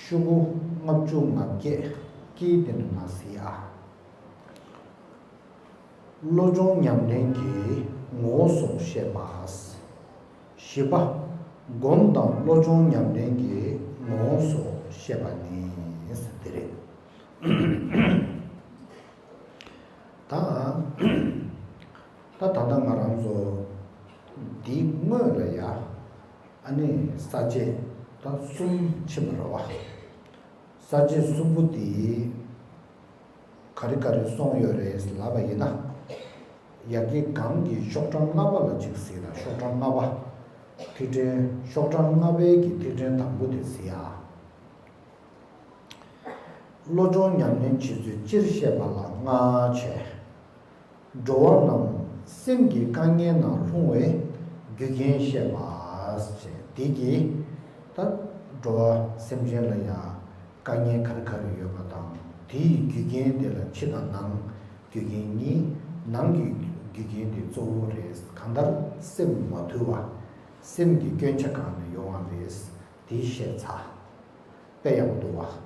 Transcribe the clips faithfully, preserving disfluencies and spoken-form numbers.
ཤོག་གུ་ལྔ་བཅུ་ང་བརྒྱད་ཀྱི་དེ་ནས་མ་གཟིགས་ཨ། བློ་སྦྱོང་ཉམས་ལེན་གྱི་ངོ་བོ་སོགས་བཤད་པ། བཞི་པ། སྒོམ་དང་བློ་སྦྱོང་ཉམས་ལེན་གྱི་ངོ་བོ་སོགས་བཤད་པ་ནི་དེ་རེད། ད་ད་ད་ལྟ་ང་རང་ཚོ་འདིའི་སྔོན་ལ་ཡ་ཨ་ནི་ས་བཅད་ད་གསུམ་ཕྱིན་པ་རེད་བ། ས་བཅད་གསུམ་པོ་དེ་ག་རེ་ག་རེ་གསུངས་ཡོད་རེད་ལབ་པ་ཡིན་ན། ཡར་རྒྱས་གང་གི་ཤོག་གྲངས་ལྔ་པ་ལ་གཅིག་གཟིགས་དང་། ཤོག་གྲངས་ལྔ་པ། ཐིག་ཕྲེང་ཤོག་གྲངས་ལྔ་པའི་གི་ཐིག་ཕྲེང་དང་པོ་དེ་གཟིགས་ཨ། བློ་སྦྱོང་ཉམས་ལེན་བྱེད་ཚུལ་སྤྱིར་བཤད་པ་ལ་ལྔ་བྱས། འགྲོ་བ་རྣམས་སེམས་ཀྱི་དཀའ་ངལ་ནང་ལྷུང་བའི་རྒྱུ་རྐྱེན་བཤད་པ་བྱས། དེ་གིས་ད་འགྲོ་བ་སེམས་ཅན་ལ་ཡང་དཀའ་ངལ་ག་རེ་ག་རེ་ཡོད་པ་དང་། དེའི་རྒྱུ་རྐྱེན་དེ་ལ་ཕྱི་དང་ནང་རྒྱུ་རྐྱེན་གཉིས། ནང་གི་རྒྱུ་རྐྱེན་དེ་གཙོ་བོ་རེད། གང་ལྟར་སེམས་མ་དུལ་བ། སེམས་ཀྱི་སྐྱོན་ཆ་གང་ནས་ཡོང་བ་རེད། དེ་བཤད་ཚར། དཔེ་ཡག་པོ་འདུག་བ།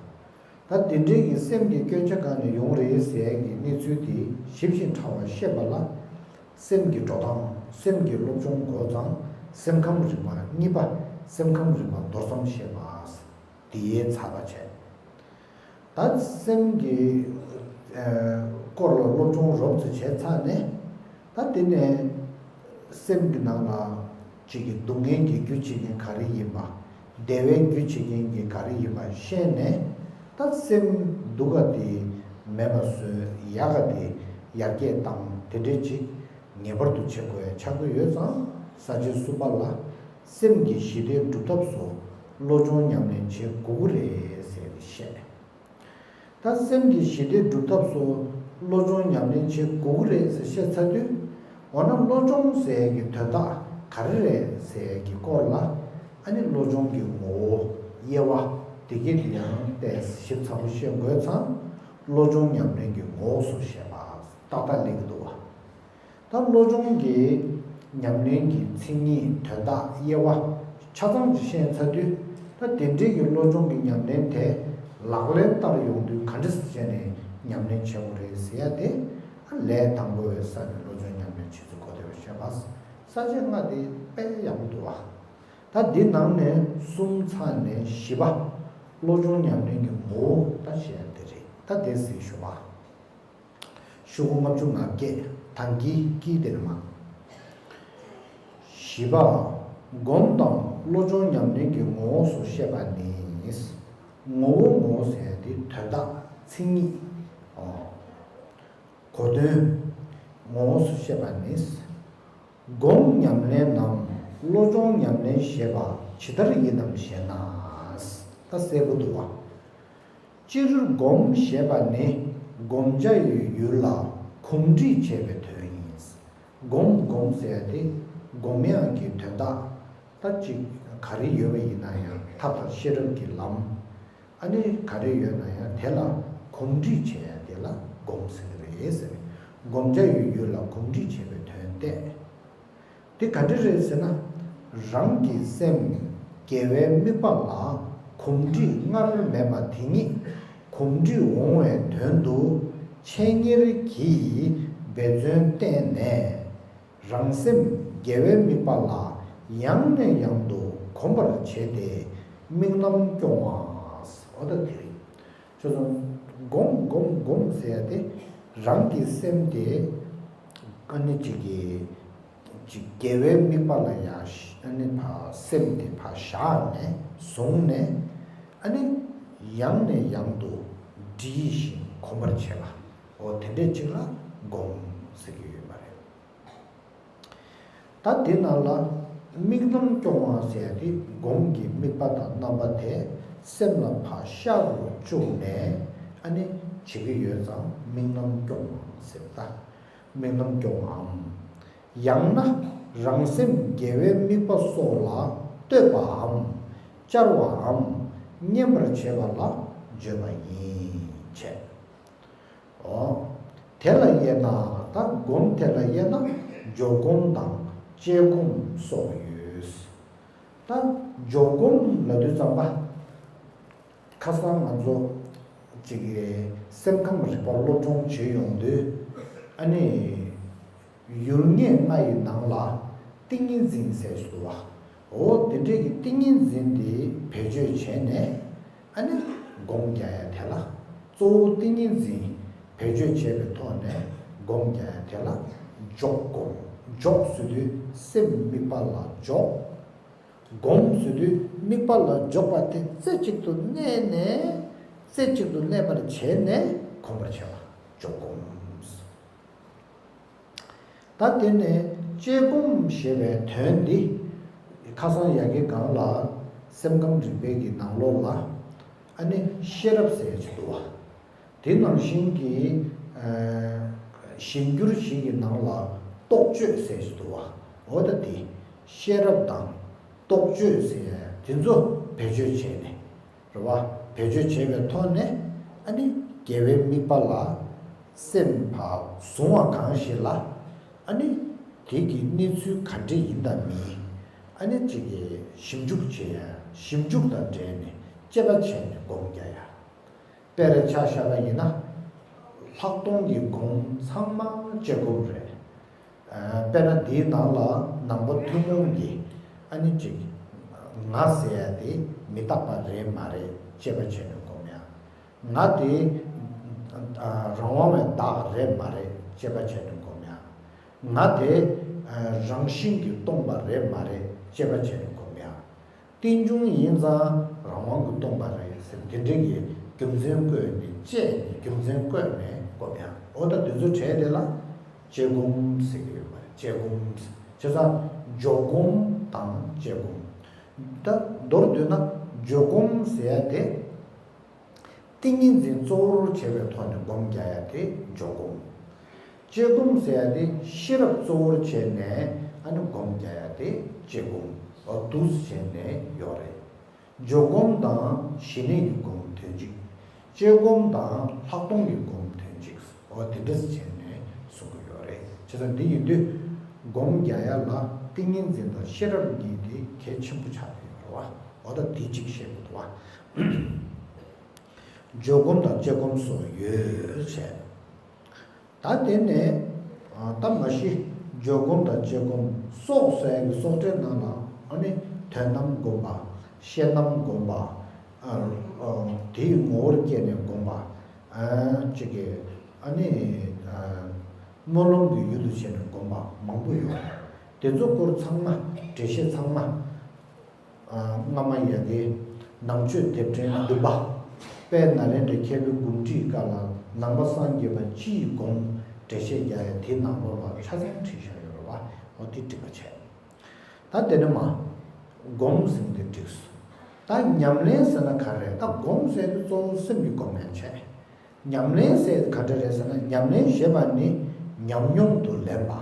ད་དེ་འདྲའི་གི་སེམས་ཀྱི་སྐྱོན་ཆ་གང་ནས་ཡོང་རེད་ཟེར་གྱི་གནས་ཚུལ་དེ་ཞིབ་ཅིང་ཕྲ་བ་ཤེས་པ་ལ། སེམས་ཀྱི་འགྲོ་སྟངས། སེམས་ཀྱི་སློབ་སྦྱོང་འགོ་བརྩམས། སེམས་ཁམས་རིག་པ། གཉིས་པ། སེམས་ཁམས་རིག་པ་མདོར་ཙམ་བཤད་པ། དེའི་ཚར་བ་བྱས། ད་སེམས་ཀྱི་ཨ་སྐོར་ལ་སློབ་སྦྱོང་རོབ་ཙམ་བྱས་ཚར་ནས། ད་དེ་ནས་སེམས་ཀྱི་ནང་ལ་གཅིག་གི་སྡུག་བསྔལ་གྱི་རྒྱུ་བྱེད་མཁན་ག་རེ་ཡིན་པ། བདེ་བའི་རྒྱུ་བྱེད་མཁན་གྱི་ག་རེ་ཡིན་པ་ཤེས་ནས། ད་སེམས་སྡུག་ག་དེ་མེད་པ་བཟོས། ཡག་ག་དེ་ཡར་རྒྱས་བཏང་། དེ་འདྲའི་ཅིག་ངེས་པར་དུ་བྱེད་དགོས་ཡ་ཆགས་ཀྱི་ཡོད་ཙང་། ས་བཅད་གསུམ་པ་ལ་སེམས་ཀྱི་ཞི་བདེ་སྒྲུབ་ཐབས་སུ་བློ་སྦྱོང་ཉམས་ལེན་བྱེད་དགོས་ཀྱི་རེད་ཟེར་ཏེ་བཤད། ད་སེམས་ཀྱི་ཞི་བདེ་སྒྲུབ་ཐབས་སུ་བློ་སྦྱོང་ཉམས་ལེན་བྱེད་དགོས་ཀྱི་རེད་ཟེར་བཤད་ཚར་དུས། འོ་ན་བློ་སྦྱོང་ཟེར་ཡག་གི་དོན་དག་ག་རེ་རེད་ཟེར་ཡག་གི་སྐོར་ལ། ཨ་ནི་བློ་སྦྱོང་གི་ངོ་བོ། དབྱེ་བ། དེ་གའི་དེ་ཡང་དཔེ་ཞིབ་ཚགས་པོ་ཤེས་དགོས་ཙང་། བློ་སྦྱོང་ཉམས་ལེན་གྱི་ངོ་བོ་སོགས་བཤད་པ་ཏག་ཏག་སླེབས་ཀྱི་འདུག་བ། ད་བློ་སྦྱོང་གི་ཉམས་ལེན་གྱི་མཚན་ཉིད། དོན་དག། དབྱེ་བ་ཆ་ཚང་ཅིག་ཤེས་ཚར་དུས། ད་དེ་འདྲའི་གི་བློ་སྦྱོང་གི་ཉམས་ལེན་དེ་ལག་ལེན་བསྟར་ཡོང་དུས་ག་འདྲ་སེ་བྱས་ནས་ཉམས་ལེན་བྱེད་དགོས་རེད་ཟེར་ཡ་དེ། ལས་དང་པོ་བའི་ས་ནས་བློ་སྦྱོང་ཉམས་ལེན་བྱེད་ཚུལ་གོ་བདེ་བར་བཤད་པ། ས་བཅད་ལྔ་དེ་དཔེ་ཡག་པོ་འདུག་བ། ད་འདི་ནང་ནས་གསུམ་ཚར་ནས་བཞི་པ། བློ་སྦྱོང་ཉམས་ལེན་གྱི་ངོ་བོ་ད་བཤད་ཡ་དེ་རེད། ད་དེ་གཟིགས་ཞུ་བ། ཤོག་གུ་ལྔ་བཅུ་ང་བརྒྱད། དང་གི་ཀི་དེ་ནི་མ། བཞི་པ། སྒོམ་དང་བློ་སྦྱོང་ཉམས་ལེན་གྱི་ངོ་བོ་སོགས་བཤད་པ་ནི། ངོ་བོ། ངོ་བོ་ཟེར་ཡ་དེ་དོན་དག་མཚན་ཉིད། ཨོ། གོ་དོན། ངོ་བོ་སོགས་བཤད་པ་ནི། སྒོམ་ཉམས་ལེན་ནམ་བློ་སྦྱོང་ཉམས་ལེན་ཞེས་པ་ཇི་ལྟར་ཡིན་ནམ་ཞེ་ན། ད་གསལ་པོ་འདུག་བ། སྤྱིར་སྒོམ་ཞེས་པ་ནི་སྒོམ་བྱ་ཡི་ཡུལ་ལ་གོམས་འདྲིས་བྱས་པའི་དོན་ཡིན། སྒོམ། སྒོམ་ཟེར་ཡ་དེ་སྒོམ་ཡག་གི་དོན་དག་ད་ཅིག་ག་རེ་ཡོད་པ་ཡིན་ན་ཡང་། ཐབས་དང་ཤེས་རབ་ཀྱི་ལམ། ཨ་ནི་ག་རེ་ཡོད་ན་ཡང་དེ་ལ་གོམས་འདྲིས་བྱེད་ཡ་དེ་ལ་སྒོམ་ཟེར་གི་རེད་ཟེར། སྒོམ་བྱ་ཡི་ཡུལ་ལ་གོམས་འདྲིས་བྱེད་པའི་དོན་ཏེ། དེ་ག་འདྲ་རེད་ཟེར་ན། རང་གི་སེམས་དགེ་བའི་དམིགས་པ་ལ་གོམས་འདྲིས་སྔར་མེད་པ་དེ་ཉིད་གོམས་འདྲིས་འོང་བའི་དོན་དུ་འཆད་ཉན་གྱིས་འབད་བརྩོན་བསྟེན་ནས། རང་སེམས་དགེ་བའི་དམིགས་པ་ལ་ཡང་ནས་ཡང་དུ་གོམས་པར་བྱས་ཏེ་དམིགས་རྣམ་སྐྱོང་བ། འོ་ད་དེ་རེད། ཁྱོད་ཚོ་སྒོམ་སྒོམ་སྒོམ་ཟེར་ཡ་དེ། རང་གི་སེམས་དེ་ཨ་ནི་གཅིག་གི་གཅིག་དགེ་བའི་དམིགས་པ་ལ་ཡང་ཨ་ནི་ཕར་སེམས་དེ་ཕར་བཞག་ནས་བཟུང་ནས། ཨ་ནི་ཡང་ནས་ཡང་དུ་འདྲིས་ཤིང་གོམས་པར་བྱེད་པ། འོ་དེ་འདྲས་གཅིག་ལ་སྒོམ་ཟེར་གྱི་ཡོད་པ་རེད། ད་དེ་ནང་ལ་དམིགས་རྣམ་སྐྱོང་བ་ཟེར་ཡ་དེ། སྒོམ་གྱི་དམིགས་པ་དང་རྣམ་པ་དེ་སེམས་ལ་ཕར་ཤར་རུ་བཅུག་ནས་ཨ་ནི་བྱེད་ཀྱི་ཡོད་ཙང་དམིགས་རྣམ་སྐྱོང་བ་ཟེར། ད་དམིགས་རྣམ་སྐྱོང་བའམ། ཡང་ན་རང་སེམས་དགེ་བའི་དམིགས་པ་སོགས་ལ་གཏོད་པའམ། བཅར་བའམ། བསྙེན་པར་བྱེད་པ་ལ་བརྗོད་པ་ཡིན་བྱས། འོ། དེ་ལ་དབྱེ་ན། ད་སྒོམ་དེ་ལ་དབྱེ་ན་འཇོག་སྒོམ་དང་དཔྱད་སྒོམ་སོགས་ཡོད། ད་འཇོག་སྒོམ་ལབ་དུས་ཙམ་པ། ཁ་སང་ང་ཚོ་ཅིག་གི་སེམས་ཁམས་རིག་པ་སློབ་སྦྱོང་བྱེད་ཡོང་དུས། ཨ་ནི་ཡུལ་ངེས་ལྔ་ཡི་ནང་ལ་ཏིང་ངེ་འཛིན་ཟེར་ཞིག་འདུག་བ། འོ་དེ་འདྲས་ཀྱི་ཏིང་ངེ་འཛིན་དེ་བེད་སྤྱོད་བྱས་ནས། ཨ་ནི་སྒོམ་རྒྱག་ཡ་དེ་ལ། གཙོ་བོ་ཏིང་ངེ་འཛིན་བེད་སྤྱོད་བྱས་པའི་ཐོག་ནས་སྒོམ་རྒྱག་ཡ་དེ་ལ་འཇོག་སྒོམ། འཇོག་ཟེར་དུས་སེམས་དམིགས་པ་ལ་འཇོག་སྒོམ་ཟེར་དུས་དམིགས་པ་ལ་འཇོག་པ་དེ་རྩེ་གཅིག་ཏུ་གནས་ནས། རྩེ་གཅིག་ཏུ་གནས་པར་བྱས་ནས་སྒོམ་པར་བྱ་བ་འཇོག་སྒོམ། ད་དེ་ནས་དཔྱད་སྒོམ་ཞེས་པའི་དོན་འདི། ཁ་སང་ཡ་གི་སྒང་ལ་སེམས་ཁམས་རིག་པའི་གི་ནང་ལོགས་ལ། ཨ་ནི་ཤེས་རབ་ཟེར་ཡ་ཅིག་འདུག་བ། དེ་ནང་བཞིན་གྱི་ཨ་གཞན་འགྱུར་ཞིག་གི་ནང་ལ་རྟོག་དཔྱོད་ཟེར་ཞིག་འདུག་བ། འོ་ད་དེ་ཤེས་རབ་དང་རྟོག་དཔྱོད་ཟེར་ཡ་དེ་ཚོ་བེད་སྤྱོད་བྱས་ནས། རེད་བ། བེད་སྤྱོད་བྱས་པའི་ཐོག་ནས། ཨ་ནི་དགེ་བའི་དམིགས་པ་ལ་སེམས་ཕར་བཟུང་བ་གང་ཞིག་ལ། ཨ་ནི་དེ་གི་གནས་ཚུལ་ག་འདྲ་ཡིན་དང་མིན། ཨ་ནི་ཅིག་གི་ཞིབ་འཇུག་བྱེད་ཡ། ཞིབ་འཇུག་དང་འབྲེལ་ནས་དཔྱད་པ་བྱས་ནས་སྒོམ་རྒྱག་ཡ། དཔེར་ཆ་བཞག་པ་ཡིན་ན། ལྷག་མཐོང་གི་སྒོམ་ཚང་མ་དཔྱད་སྒོམ་རེད། ཨ་དཔེར་ན་འདིའི་ནང་ལ་ནང་པ་ཐུན་མོང་གི། ཨ་ནི་ཅིག་ང་ཟེར་ཡ་དེ་མི་རྟག་པ་རེད་མ་རེད་དཔྱད་པ་བྱས་ནས་སྒོམ་ཡ། ང་དེ་ཨ་རང་དབང་བའི་བདག་རེད་མ་རེད་དཔྱད་པ་བྱས་ནས་སྒོམ་ཡ། ང་དེ་ཨ་རང་བཞིན་གྱིས་སྟོང་པ་རེད་མ་རེད་དཔྱད་པ་བྱས་ནས་སྒོམ་ཡ། རྟེན་འབྱུང་ཡིན་ཙང་རང་དབང་གིས་སྟོང་པ་རེད་ཟེར་དེ་འདྲ་གི་རྒྱུ་མཚན་བཀོད་ནས། དཔྱད་ནས་རྒྱུ་མཚན་བཀོད་ནས་སྒོམ་ཡ། འོ་ད་དེ་ཚོ་གྲས་དེ་ལ་དཔྱད་སྒོམ་ཟེར་གྱི་ཡོད་པ་རེད། དཔྱད་སྒོམ་ཟེར། བྱས་ཙང་འཇོག་སྒོམ་དང་དཔྱད་སྒོམ། ད་མདོར་བསྡུས་ན་འཇོག་སྒོམ་ཟེར་ཡ་དེ། ཏིང་ངེ་འཛིན་གཙོ་བོར་བྱས་པའི་ཐོག་ནས་སྒོམ་རྒྱག་ཡ་དེ་འཇོག་སྒོམ། དཔྱད་སྒོམ་ཟེར་ཡ་དེ་ཤེས་རབ་གཙོ་བོར་བྱས་ནས་ཨ་ནི་སྒོམ་རྒྱག་ཡ་དེ་དཔྱད་སྒོམ། འོ་འདུག་སེ་བྱས་ནས་ཡོད་རེད། འཇོག་སྒོམ་དང་ཞི་གནས་ཀྱི་སྒོམ་དོན་གཅིག། དཔྱད་སྒོམ་དང་ལྷག་མཐོང་གི་སྒོམ་དོན་གཅིག། འོ་དེ་འདྲ་སེ་བྱས་ནས་གསུང་གི་ཡོད་རེད། བྱས་ཙང་འདི་ཡིན་དུས་སྒོམ་རྒྱག་ཡ་ལ་ཏིང་ངེ་འཛིན་དང་ཤེས་རབ་གཉིས་དེ་གལ་ཆེན་པོ་ཆགས་ཀྱི་ཡོད་རེད་བ། འོ་ད་དེ་གཅིག་བཤད་དགོས་འདུག་བ། འཇོག་སྒོམ་དང་དཔྱད་སྒོམ་སོགས་ཡོད་བྱས། ད་དེ་ནས་ཨ་ད་མ་གཞི་འཇོག་སྒོམ་དང་དཔྱད་སྒོམ་སོགས་ཟེར་ཡ་གི་སོགས་གྲས་ནང་ལ། ཨ་ནི་དོན་དམ་སྒོམ་པ། ཤེས་རྣམ་སྒོམ་པ། ཨ་ཨ་དེའི་ངོ་བོར་སྐྱེས་ནས་སྒོམ་པ། ཨ་ཅིག་གི་ཨ་ནི་ཨ་སྨོན་ལམ་གྱི་ཡུལ་དུ་བྱས་ནས་སྒོམ་པ་མང་པོ་ཡོད། དེ་ཚོ་སྐོར་ཚང་མ། འགྲེལ་བཤད་ཚང་མ། ཨ་སྔ་མ་ཡ་གི་ནང་ཆོས་དེབ་ཕྲེང་བདུན་པ། དཔལ་ནཱ་ལེནྡྲ་མཁས་པའི་གུང་ཁྲིད་བཀའ་ལ་ནང་པ་སངས་རྒྱས་པ་སྤྱི་ཡི་སྒོམ་འགྲེལ་བཤད་རྒྱག་ཡ་དེའི་ནང་ལོགས་ལ་ཆ་ཚང་བྲིས་བཞག་ཡོད་རེད་བ། འོ་དེ་འགྲིག་པ་བྱས། ད་དེ་ནས་མ། སྒོམ་ཟེར་དེ་འགྲིག་སོང་། ད་ཉམས་ལེན་ཟེར་ན་ག་རེ་རེད། ད་སྒོམ་ཟེར་དེ་གཙོ་བོ་སེམས་ཀྱི་སྒོམ་ཡང་བྱས། ཉམས་ལེན་ཟེར་ག་འདྲ་རེད་ཟེར་ན། ཉམས་ལེན་ཞེས་པ་ནི་ཉམས་མྱོང་དུ་ལེན་པ།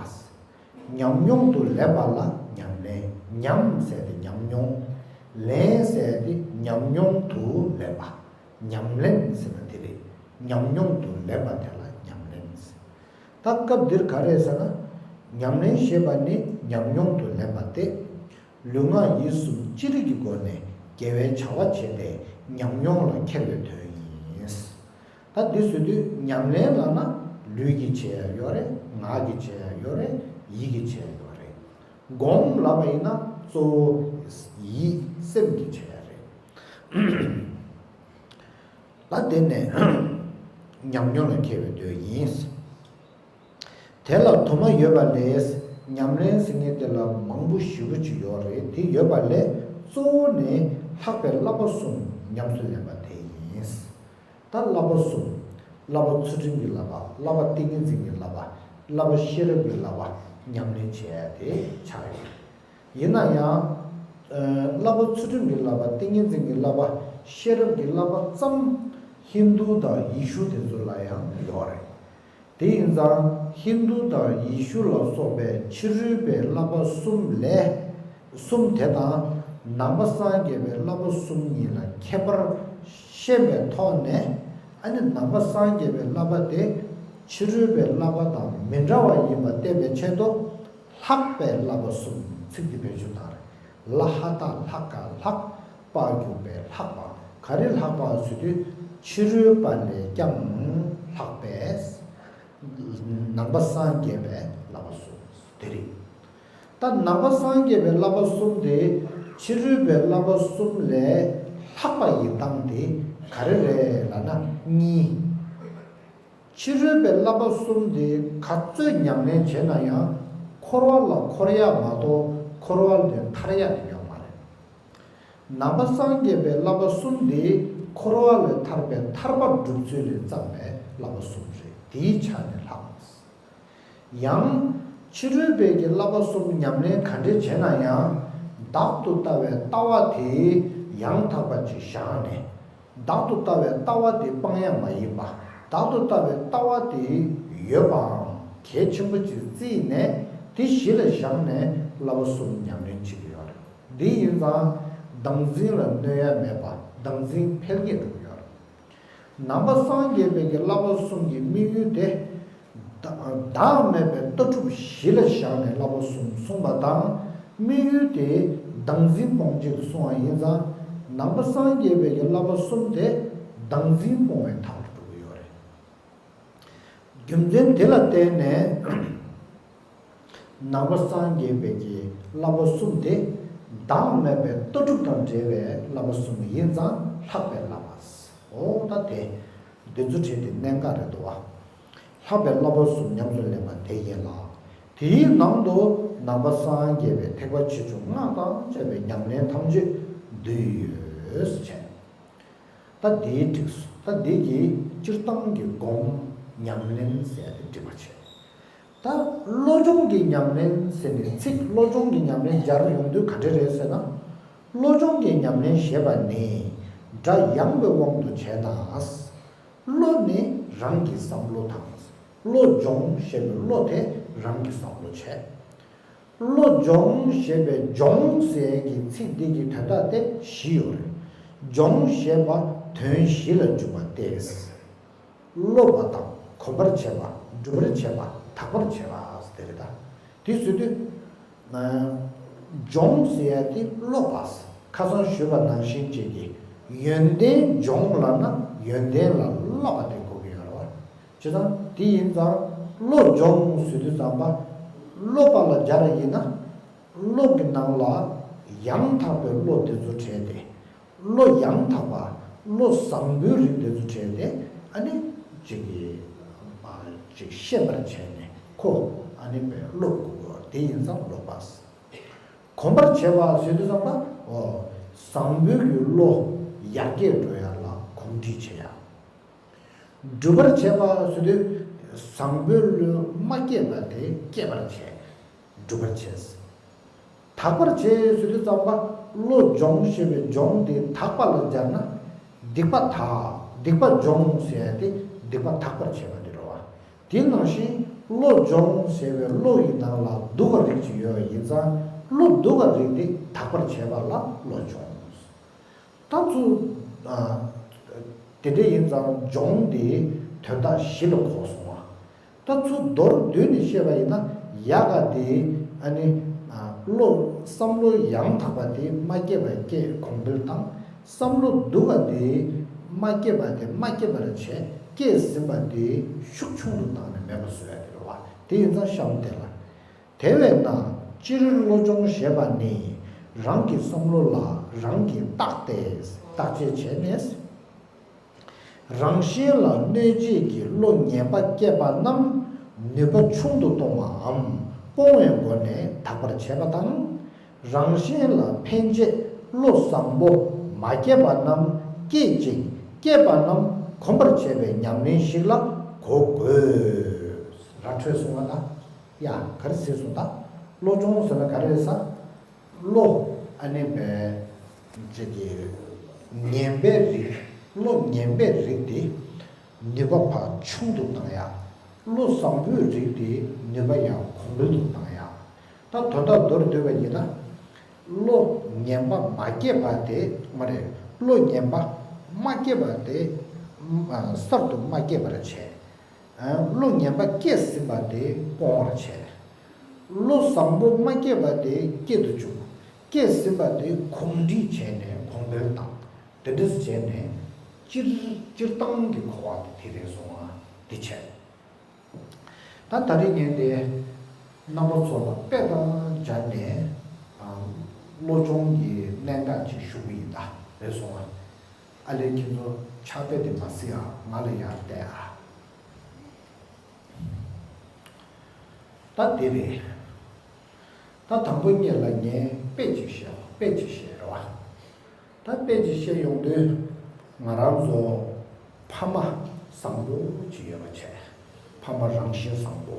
ཉམས་མྱོང་དུ་ལེན་པ་ལ་ཉམས་ལེན། ཉམས་ཟེར་དེ་ཉམས་མྱོང་། ལེན་ཟེར་དེ་ཉམས་མྱོང་དུ་ལེན་པ། ཉམས་ལེན་ཟེར་ན་དེ་རེད། ཉམས་མྱོང་དུ་ལེན་པ་དེ་ལ་ཉམས་ལེན་ཟེར། ད་སྐབས་འདིར་ག་རེ་ཟེར་ན། ཉམས་ལེན་ཞེས་པ་ནི་ཉམས་མྱོང་དུ་ལེན་པ་སྟེ། ལུས་ངག་ཡིད་གསུམ་ཅི་རིགས་ཀྱི་སྒོ་ནས་དགེ་བའི་བྱ་བ་བྱས་ཏེ་ཉམས་མྱོང་ལ་འཁྱེར་བའི་དོན་ཡིན། ད་འདི་ཟེར་དུས་ཉམས་ལེན་ལབ་ན་ལུས་ཀྱིས་བྱེད་ཡ་ཡོད་རེད། ངག་གིས་བྱེད་ཡ་ཡོད་རེད། ཡིད་ཀྱིས་བྱེད་ཡ་ཡོད་རེད། སྒོམ་ལབ་པ་ཡིན་ན་གཙོ་བོ་ཡིད་སེམས་ཀྱིས་བྱེད་ཡ་རེད། ད་དེ་ནས་ཉམས་མྱོང་ལ་འཁྱེར་བའི་དོན་ཡིན། དེ་ལ་དུ་མ་ཡོད་པ་ལས། ཉམས་ལེན་ཟེར་མཁན་དེ་ལ་མང་པོ་ཞེ་པོ་ཅིག་ཡོད་རེད། དེ་ཡོད་པ་ལས་གཙོ་བོ་ནི་ལྷག་པའི་བསླབ་པ་གསུམ་ཉམས་སུ་ལེན་པ་དེ་ཡིན། ད་བསླབ་པ་གསུམ། བསླབ་པ་ཚུལ་ཁྲིམས་ཀྱི་བསླབ་པ། བསླབ་པ་ཏིང་ངེ་འཛིན་གྱི་བསླབ་པ། བསླབ་པ་ཤེས་རབ་ཀྱི་བསླབ་པ་ཉམས་ལེན་བྱེད་ཡ་དེ་ཆགས་ཡོད། ཡིན་ན་ཡང་། ཨ་བསླབ་པ་ཚུལ་ཁྲིམས་ཀྱི་བསླབ་པ། ཏིང་ངེ་འཛིན་གྱི་བསླབ་པ། ཤེས་རབ་ཀྱི་བསླབ་པ་ཙམ་ཧིན་དུ་དང་ཡེ་ཤུ་དེ་ཚོ་ལ་ཡང་ཡོད་རེད། དེ་ཡིན་ཙང་ཧིན་དུ་དང་ཡེ་ཤུ་ལ་སོགས་པའི་ཕྱི་རོལ་པའི་བསླབ་པ་གསུམ་ལས། གསུམ་དེ་དང་ནང་པ་སངས་རྒྱས་པའི་བསླབ་པ་གསུམ་གཉིས་ལ་ཁྱད་པར་ཤེས་པའི་ཐོག་ནས། ཨ་ནི་ནང་པ་སངས་རྒྱས་པའི་བསླབ་པ་དེ་ཕྱི་རོལ་པའི་བསླབ་པ་དང་མི་འདྲ་བ་ཡིན་པ་བསྟན་པའི་ཆེད་དུ། ལྷག་པའི་བསླབ་པ་གསུམ། ཚིག་འདི་བེད་སྤྱོད་བཏང་རེད། ལ་ཧ་ད་ལྷ་ཀ་ལྷག་པ་རྒྱུག་པའི་ལྷག་པ། ག་རེ་ལྷག་པ་ཟེར་དུས་ཕྱི་རོལ་པ་ལས་ཀྱང་ལྷག་པས། ནང་པ་སངས་རྒྱས་པའི་བསླབ་པ་གསུམ་དེ་རེད། ད་ནང་པ་སངས་རྒྱས་པའི་བསླབ་པ་གསུམ་དེ་ཕྱི་རོལ་པའི་བསླབ་པ་གསུམ་ལས་ལྷག་པ་ཡིན་སྟངས་དེ་ག་རེ་རེད་ལབ་ན་གཉིས། ཕྱི་རོལ་པའི་བསླབ་པ་གསུམ་དེ་ག་ཚོད་ཉམས་ལེན་བྱས་ན་ཡང་འཁོར་བ་ལ་འཁོར་ཡ་མ་གཏོགས་འཁོར་བ་ལས་ཐར་ཡ་དེ་ཡོད་མ་རེད། ནང་པ་སངས་རྒྱས་པའི་བསླབ་པ་གསུམ་དེ་འཁོར་བ་ལས་ཐར་པའི་ཐར་པ་སྒྲུབ་ཚུལ་ལས་བརྩམས་པའི་བསླབ་པ་གསུམ་རེད། དེའི་ཆ་ནས་ལྷག་ཡང་། ཕྱི་རོལ་པའི་གི་བསླབ་པ་གསུམ་ཉམས་ལེན་ག་འདྲས་བྱས་ན་ཡང་། བདག་ཏུ་ལྟ་བའི་ལྟ་བ་དེ་ཡང་དག་པ་ཅིག་བཞག་ནས། བདག་ཏུ་ལྟ་བའི་ལྟ་བ་དེ་སྤང་ཡ་མ་ཡིན་པ། བདག་ཏུ་ལྟ་བའི་ལྟ་བ་དེ་ཡོད་པའམ་གལ་ཆེན་པོ་ཅིག་བརྩིས་ནས་དེ་གཞི་ལ་བཞག་ནས་བསླབ་པ་གསུམ་ཉམས་ལེན་བྱེད་ཀྱི་ཡོད་རེད། འདི་ཡིན་ཙང་། བདག་འཛིན་ལ་གནོད་ཡ་མེད་པ། བདག་འཛིན་འཕེལ་རྒྱས་འགྲོ་གི་ཡོད་རེད། ནང་པ་སངས་རྒྱས་པའི་གི་བསླབ་པ་གསུམ་གྱི་དམིགས་ཡུལ་དེ། བདག་བདག་མེད་པའི་ལྟ་གྲུབ་གཞི་ལ་བཞག་ནས་བསླབ་པ་གསུམ་གསུངས་པ་དང་། དམིགས་ཡུལ་དེ་བདག་འཛིན་སྤོང་བྱེད་དུ་གསུངས་པ་ཡིན་ཙང་། ནང་པ་སངས་རྒྱས་པའི་གི་བསླབ་པ་གསུམ་དེ་བདག་འཛིན་སྤོང་བའི་ཐབས་ལ་འགྲོ་གི་ཡོད་རེད། རྒྱུ་མཚན་དེ་ལ་བརྟེན་ནས། ནང་པ་སངས་རྒྱས་པའི་གི་བསླབ་པ་གསུམ་དེ་བདག་མེད་པའི་ལྟ་གྲུབ་དང་འབྲེལ་བའི་བསླབ་པ་གསུམ་ཡིན་ཙང་ལྷག་པའི་བསླབ་པ། འོ་ད་དེ། འདི་ཚོ་བྲིས་ཏེ་གནད་འགག་རེད་འདུག་བ། ལྷག་པའི་བསླབ་པ་གསུམ་ཉམས་སུ་ལེན་པ་དེ་ཡིན་ལ། དེའི་ནང་དུ་ནང་པ་སངས་རྒྱས་པའི་ཐེག་པ་ཆེ་ཆུང་སྔགས་དང་བཅས་པའི་ཉམས་ལེན་ཐམས་ཅད་འདུས་ཡོད་ཟེར་བྱས། ད་འདིའི་འགྲིགས་སོ། ད་འདི་གི་སྤྱིར་བཏང་གི་སྒོམ་ཉམས་ལེན་ཟེར་ཏེ་འགྲིག་པ་བྱས། ད་བློ་སྦྱོང་གི་ཉམས་ལེན་ཟེར་ནས་ཚིག་བློ་སྦྱོང་གི་ཉམས་ལེན་སྦྱར་ཡོང་དུས་ག་འདྲ་རེད་ཟེར་ན། བློ་སྦྱོང་གི་ཉམས་ལེན་ཞེས་པ་ནི་སྒྲ་ཡངས་པའི་དབང་དུ་བྱས་ན། བློ་ནི་རང་གི་བསམ་བློ་དང་། བློ་སྦྱོང་ཞེས་པའི་བློ་དེ་རང་གི་བསམ་བློ་བྱས། བློ་སྦྱོང་ཞེས་པའི་སྦྱོང་ཟེར་གྱི་ཚིག་འདི་གི་དོན་དག་དེ་བཞི་ཡོད་རེད། སྦྱོང་ཞེས་པ་དོན་བཞི་ལ་འཇུག་པ་སྟེ། སློབ་པ་དང་གོམས་པར་བྱེད་པ། སྒྲུབ་པར་བྱེད་པ། དག་པར་བྱེད་པ་དེ་རེད་ད། དེ་ཟེར་དུས། སྦྱོང་ཟེར་ཡ་དེ་སློབ་པ། ཁ་སང་ཞུས་པ་ནང་བཞིན་བྱས་ཀྱི་ཡོན་ཏན་སྦྱོང་ལབ་ན་ཡོན་ཏན་ལ་བསླབ་པ་དེ་གོ་གི་ཡོད་རེད་བ། བྱས་ཙང་དེ་ཡིན་ཙང་བློ་སྦྱོང་ཟེར་དུས་ཙམ་པ། སློབ་པ་ལ་སྦྱར་བ་ཡིན་ན། བློ་གི་ནང་ལ་ཡང་དག་པའི་བློ་དེ་ཚོ་བྲལ་ཏེ། བློ་ཡང་དག་པ། བློ་བཟང་པོའི་རིགས་དེ་ཚོ་བྲལ་ཏེ། ཨ་ནི་ཅིག་གི་ཅིག་ཤེས་པར་བྱས་ནས་ཁོ་ཨ་ནི་པའི་སློབ་དགོས་པ་དེ་ཡིན་ཙང་སློབ་པ། གོམས་པར་བྱེད་པ་ཟེར་དུས་ཙམ་པ། འོ། བཟང་པོའི་གི་བློ་ཡར་རྒྱས་འགྲོ་ཡ་ལ་གོམས་འདྲིས་བྱེད་ཡ། སྒྲུབ་པར་བྱེད་པ་ཟེར་དུས། བཟང་པོའི་བློ་མ་སྐྱེས་པ་དེ་སྐྱེད་པར་བྱེད། སྒྲུབ་པར་བྱེད། དག་པར་བྱེད་ཟེར་དུས་ཙམ་པ། བློ་སྦྱོང་ཞེས་པའི་སྦྱོང་དེ་དག་པ་ལ་སྦྱར་ན། སྡིག་པ་དག། སྡིག་པ་སྦྱོང་ཟེར་ཡ་དེ་སྡིག་པ་དག་པར་བྱེད་པ་དེ་རེད་བ། དེ་ནང་བཞིན་བློ་སྦྱོང་ཟེར་བའི་བློ་ཡི་ནང་ལ་སྡུག་པ་རིགས་ཅིག་ཡོད་པ་ཡིན་ཙང་། བློ་སྡུག་པ་རིགས་དེ་དག་པར་བྱེད་པ་ལ་བློ་སྦྱོང་། ད་ཚུར། ཨ། དེ་འདྲ་ཡིན་ཙང་སྦྱོང་དེ་དོན་དག་བཞི་ལ་གོ་སོང་བ། ད་ཚུར་མདོར་བསྡུས་ནས་བཤད་པ་ཡིན་ན། ཡ་ག་དེ་ཨ་ནི། ཨ། བློ་བསམ་བློ་ཡང་དག་པ་དེ་མ་སྐྱེས་པ་སྐྱེ་གོང་འཕེལ་བཏང་། བསམ་བློ་སྡུག་པ་དེ་མ་སྐྱེས་པ་དེ་མ་སྐྱེས་པར་བྱས། སྐྱེས་ཟིན་པ་དེ་ཤུགས་ཆུང་དུ་བཏང་ནས་མེད་པ་བཟོ་ཡ་དེ་རེད་བ། དེ་ཡིན་ཙང་གཤམ་དེ་ལ། དེ་བས་ན་སྤྱིར་བློ་སྦྱོང་ཞེས་པ་ནི་རང་གི་བསམ་བློ་ལ་རང་གིས་བརྟག་སྟེ་བརྟག་དཔྱད་བྱས་ནས། རང་གཞན་ལ་གནོད་བྱེད་ཀྱི་བློ་ངན་པ་སྐྱེས་པ་རྣམས་ནུས་པ་ཆུང་དུ་གཏོང་བའམ་སྤོང་བའི་སྒོ་ནས་དག་པར་བྱེད་པ་དང་། རང་གཞན་ལ་ཕན་བྱེད་བློ་བཟང་པོ་མ་སྐྱེས་པ་རྣམས་སྐྱེད་ཅིང་། སྐྱེས་པ་རྣམས་གོམས་པར་བྱེད་པའི་ཉམས་ལེན་ཞིག་ལ་གོ་དགོས། ར་འཕྲོད་སོང་བ་དང་། ཡ། ག་རེ་ཟེར་སོང་ད། བློ་སྦྱོང་ཟེར་ན་ག་རེ་རེད་ཟེར། བློ་ཨ་ནི་བས་ཅིག་གི་ངན་པའི་རིགས། བློ་ངན་པའི་རིགས་དེ་ནུས་པ་ཕར་ཆུང་དུ་བཏང་ཡ། བློ་བཟང་པོའི་རིགས་དེ་ནུས་པ་ཡང་གོང་འཕེལ་དུ་བཏང་ཡ། ད་དོན་དག་མདོར་བསྡུས་པ་ཡིན་ན། བློ་ངན་པ་མ་སྐྱེས་པ་དེ་མ་རེད། བློ་ངན་པ་མ་སྐྱེས་པ་དེ་གསར་དུ་མ་སྐྱེས་པར་བྱས། བློ་ངན་པ་སྐྱེས་ཟིན་པ་དེ་སྤོང་བར་བྱས། བློ་བཟང་པོ་མ་སྐྱེས་པ་དེ་སྐྱེད་དུ་བཅུག་སྐྱེས་ཟིན་པ་དེ་གོམས་འདྲིས་བྱས་ནས་གོང་འཕེལ་བཏང་ དེ་འདྲ་བྱས་ནས་སྤྱིར་སྤྱིར་བཏང་གི་གོ་བ་དེ་དེ་རེད་སོང་ང་། དེ་བྱས། ད་ད་རེས་ངས་དེ་རྣམ་པ་ཚོ་ལ་དཔེ་དང་སྦྱར་ནས་ཨ་བློ་སྦྱོང་གི་གནད་འགག་ཅིག་ཞུ་གི་ཡིན། ད་རེད་སོང་ང་། ཨ་ལས་ཁྱེད་ཚོ་ཕྱག་དཔེ་དེ་མ་གཟིགས་ཨ། ང་ལ་ཡར་བལྟས་ཨ། ད་དེ་རེད། ད་དང་པོ་ཉིད་ལ་ངས་དཔེ་ཅིག་བཤད་པ། དཔེ་ཅིག་བཤད་རེད་བ། ད་དཔེ་ཅིག་བཤད་ཡོང་དུས། ང་རང་ཚོ་ཕ་མ་བཟང་པོ་ཅིག་ཡོད་པ་བྱས། ཕ་མ་རང་བཞིན་བཟང་པོ།